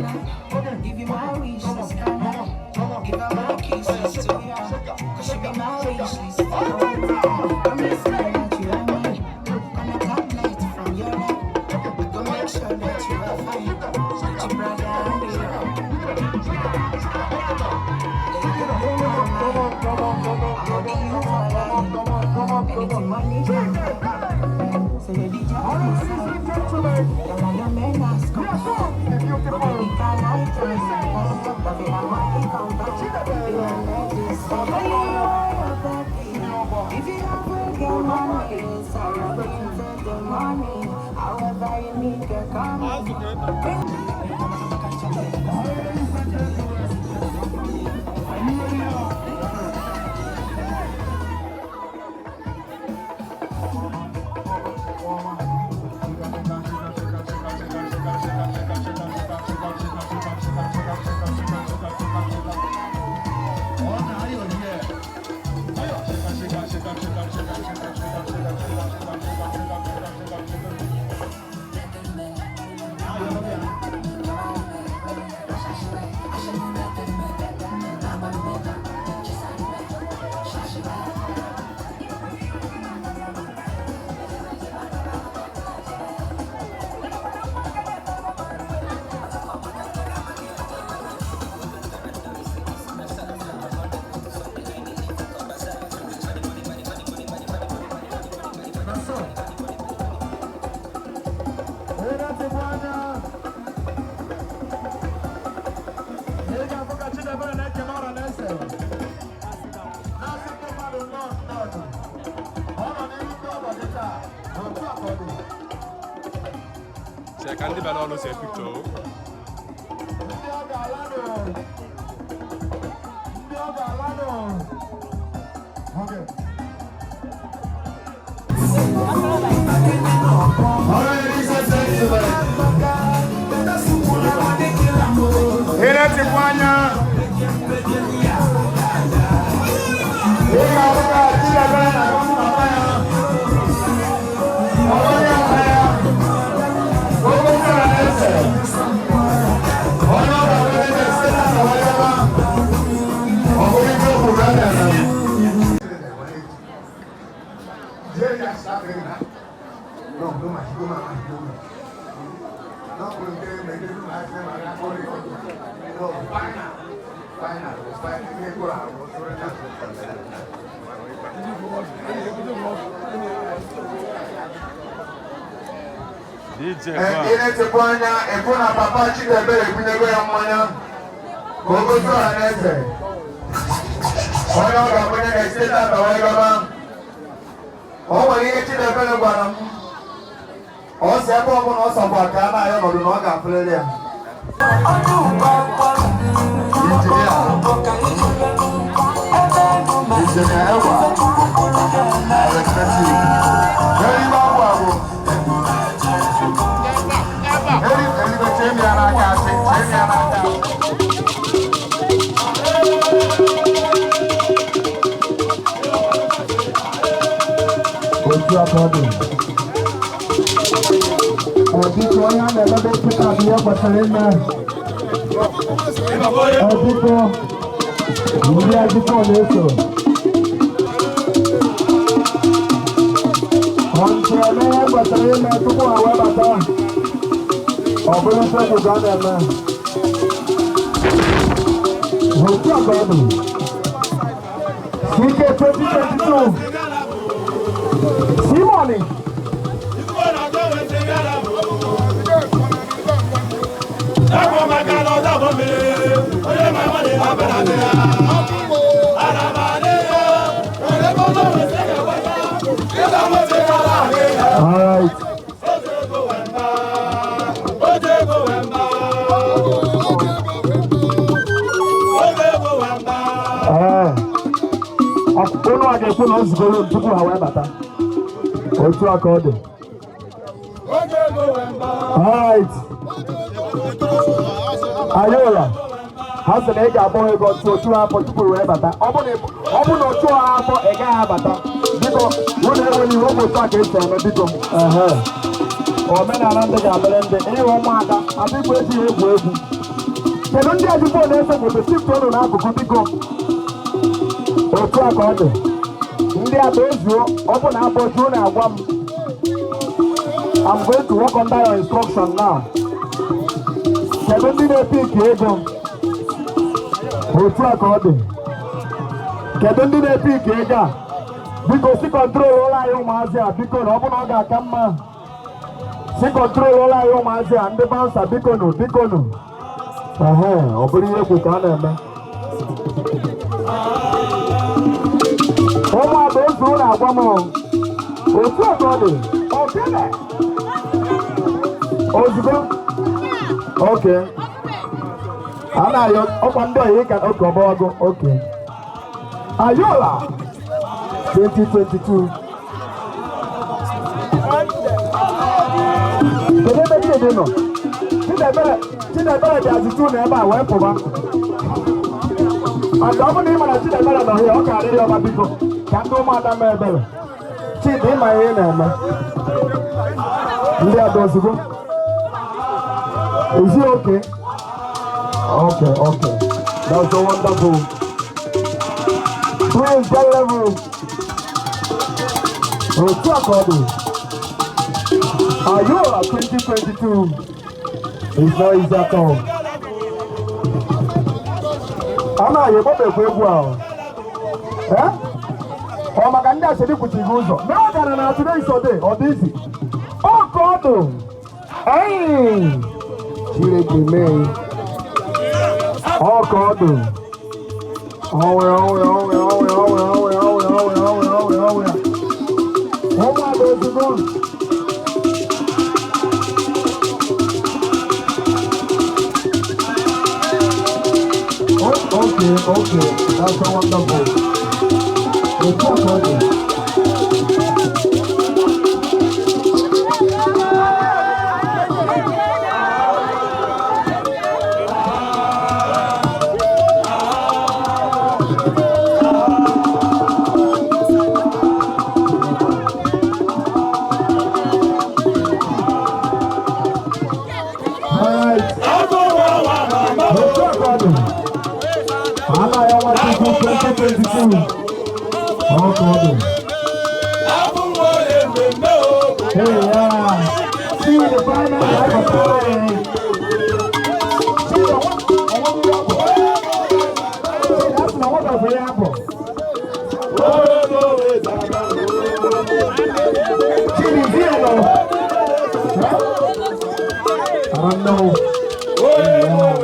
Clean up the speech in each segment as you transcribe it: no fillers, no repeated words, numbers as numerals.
Give you my wish list, can I? Give her my kisses to ya. 'Cause she be my wish list. Promise me that you are mine. Gonna tablet from your lap. I go make sure that you are fine. Gucci Prada and Dior. Girl, you blow my mind. I'm holding you for life. Anything money can buy. So baby, just decide. Girl, I know men ask come. But baby, can I try? Love it, how money come back. Be my medicine. Tell you why you're happy. If you ever get money, inside your into the money. However you need, girl, call me. Bring Chee ka ndị bịara ọrụ see picture o. Ịletịkwa anya ị ga-ahụ ka Chidebere na-agọzi papa ya. Ọ onye ọha ya, onye ọra na-ese, onye ọ ga-abụ na-ese na onye ọma, ọ bụrụ ibe okwu ka a na-eme. DJ Ị na-etekwa anya ịfụ na papa Chidebere ebunyego ya mmanya ka o gosi ọha na eze. Onye ọ ga-abụnye na-esite tata wee gaba. O nwere ihe Chidebere gwara m. Ọ sị ebe ọbụla ọ sọkwa ka a na-ayọ nọdụ na ọ ga-afụlịrị ya. Injinia. Injinia Ewa. I respect you. Very well, well. Eri, eri, chee m ya n'aka, chee m ya n'aka. Otu aka ọ dị. Biko, onye a na-emebe nkịta bụ ihe kwesịrị ime. Biko, ndị ajụkọ na-eso. Ọnche eme ihe kwesịrị ime tupu ha wee bata. Ọ bụrụ nsogbu ka a na-eme. Otu aka ọ dị. CK 2022. Simoni. All right. Ee, ụnụ a ga-ekwu na o zugoro tupu ha wee bata. Otu a ka ọ dị. All right. Ayola, ha sị na ị ga-akpọ ha ego otu otu afọ tupu wee bata. Ọ bụ na otu ha afọ, ị gaghị abata. Biko, ụnụ enweghị ihe, ọ bụ otu a ka esi eme, biko. Ehe. Omenala ndị ga-abịrị ndị ịhụ ụmụada, adịkwa ejighị egwu egwu. Kedu ndị a ji phone ese foto? Shift ọnụ n'akụkụ, biko. Otu a ka ọ dị. Ndị a bụ ezuo, ọ bụ na abọjuo na-agwa m. I'm going to work under your instruction now. Kedu ndị na-epiki ego? Otu a ka ọ dị. Kedu ndị na-epiki ego a? Biko, si control ụlọ anyị ụmụazị a, biko, na ọ bụ na ọ ga-aka mma. Si control ụlọ anyị ụmụazị a, ndị bouncer, biko nụ, biko nụ. Ehe, ọ bụrụ ihe ekwu ka a na-eme. Ụmụada ozu na-agwa m o. Otu a ka ọ dị. Ogene. Ozugbo. Okay. A na-ayọ ọkwa ndị ọyị ka oke ọgbọgụ. Okay. Ayola 2022. Kedu ebe Chidi nọ? Chidebere, Chidebere bịazi tu na ebe a wee pụba. Maka ọ bụrụ na ị ma na Chidebere nọ here, ọ ka arịrị ọba, biko, ka ndị ụmụada mee ebere. Chidi, ịma ihe ị na-eme. Ndị ada ozugbo. Is he okay? Okay. That's so wonderful. Please get level. Otu a ka ọ dị. Ayola 2022 is not easy at all. A na-ayọ ịgbabekwa egwu ahụ. Eh? Ọ maka ndị asịrị kwuchiri gị ụzọ. Mee ọ gara na today is your day, ọ dị izi. Ọ ka ọ dị. Ee! Chineke mee. Ọ ka ọ dị. Ọnwe, ọnwe, ọnwe, ọnwe, ọnwe, ọnwe, ọnwe, ọnwe, ọnwe, ọnwe, ọnwe. Ụmụada ozugbo. Oh, okay. That's so wonderful. Otu a ka ọ dị. All right. Otu a ka ọ dị. Anaghị ọnwa tupu 2022. Ọ ka ọ dị. Hey, yeah. See the final life of story. See the one, I want you to See, that's not what I'm apple. See the zero. I don't know. Yeah.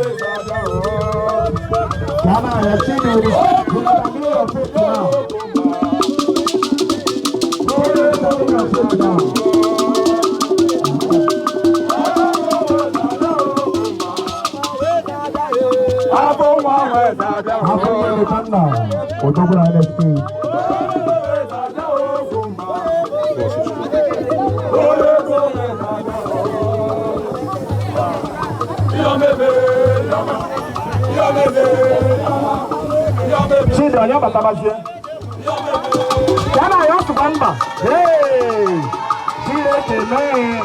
Come on, let's see the look at me your face now. Look at me your face now. Afọ nwere nna odogwu na NSK. Chidi onye batabazie. Ya na ya ọsụkwa mba. Hey! Chineke mee.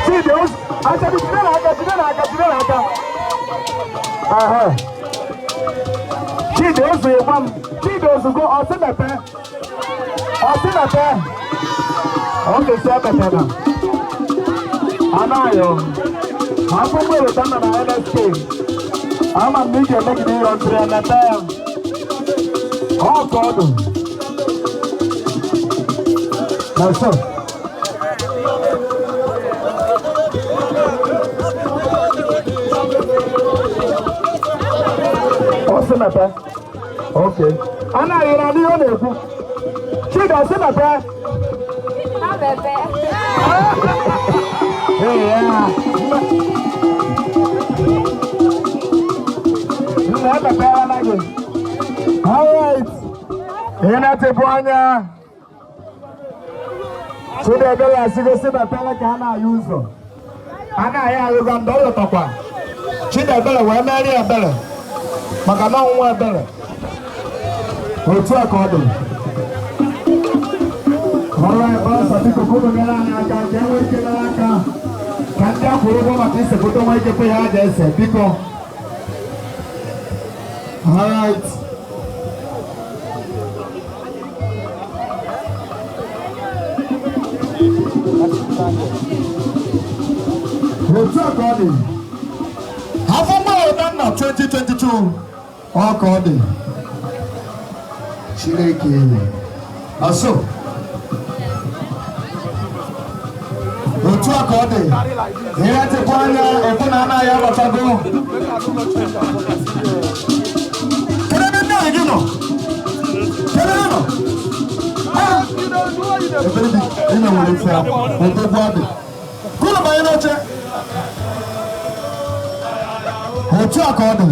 Chidi ozu. Achabi, jide n'aka, jide n'aka, jide n'aka. Aha. Chidi ozu ịgwa m. Chidi ozugbo ọsị mepe. Ọsị mepe. Ọ ga-esi emepe na. Anaghị. Afọ mgbere na NSK. Ama m na ị ga-emegide ihe ntiri emepe ya. Ọ ka ọ dị. Na so. Ọ sị mepe. Okay. Anaghị na ihe ọ na-ekwu. Chidi ọ sị mepe. Ha mepe. Hey, yeah. Nna emepeela na gị. All right. Ị na-atịpụ anya. Chidiebere asịgosi mepere ka a na-ayụ ụzọ. A na-ayọ ayụga ndị ọ lọtakwa. Chidiebere wee merie ebere maka na ọnwụnwa ebere. Otu a ka ọ dị. All right, boss, biko ka unu nyere anyị aka ka e nwee ike nyere aka. Ka ndị akwụrụ ụgwọ maka ise foto nwa ike kwe ha ga-ese, biko. All right. Otu a ka ọ dị. Afọ mgbaghara nna 2022 ọ ka ọ dị. Chineke. Aso. Otu a ka ọ dị. Ihe tịkwa anya ekwu na anaghị abatago. Kedu ebe ndị anyị gị nọ? Kedu ebe nọ? Ah! Ebere dị ime nwere ife ahụ. Odogwu adị. Kụrụ banye n'oche. Otu a ka ọ dị.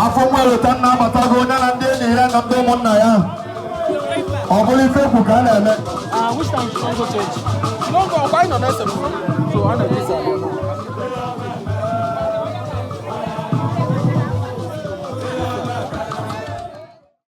Afọ nwere nna abatago onye na ndị enyi ya na ndị ụmụnna ya. Ọ bụrụ ife ekwu ka a na-eme. Ah, which time you go change? No go, why not? So I know this.